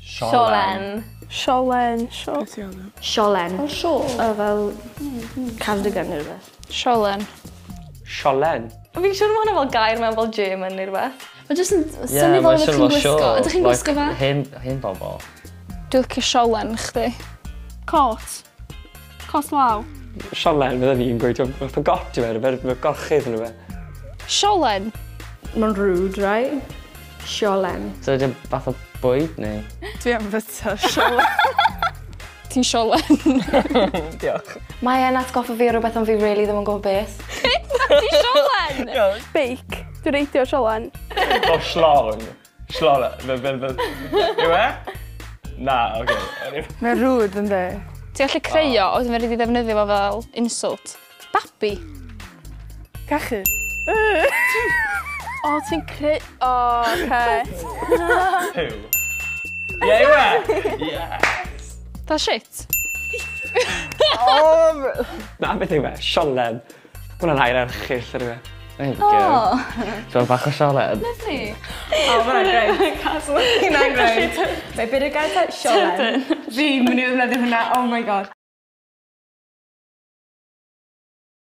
Siolen. Siolen. Siolen. Fel siôl. O, fel cardigan neu rhywbeth. Siolen. Siolen. Fi'n siŵr mae hwnna fel gair mewn fel German neu rhywbeth. Mae jyst yn swnio fel ydych chi'n gwisgo. Ydych chi'n gwisgo fe? Hen bobl. Dwi'n licio siolen chdi. Cot. Cot law. Siolen, fydde fi'n gweud, fath o got yw e, rhywbeth gorchudd yn rhywbeth. Siolen. Mae'n rude, right? Siolen. So ydy fath o bwyd neu? Dwi am fyta siolen. Ti'n siolen. Diolch. Mae e'n atgoffa fi o rhywbeth ond fi really ddim yn gwybod beth. Ti'n siolen! Beic. Dwi'n reidio siolen. O, schlong. Schlong. Yw e? Na, oce. Mae'n rude, ynddi? Ti'n gallu creu o, a wedyn fe rhaid i ddefnyddio fo fel insult. Babi. Cachu. O, ti'n creu... O, oce. Pw. Ie, yw e? Yes! Da shit. Na, beth yw e? Siolen. Hwna'n air erchyll, yr yw e. There we go. Dwi'n bach o siolen. Lovely. O, mae'n great. Hwnna'n great. Be, beth yw'r gair? Siolen. Fi'n mynd i ddefnyddio hwnna, oh my god.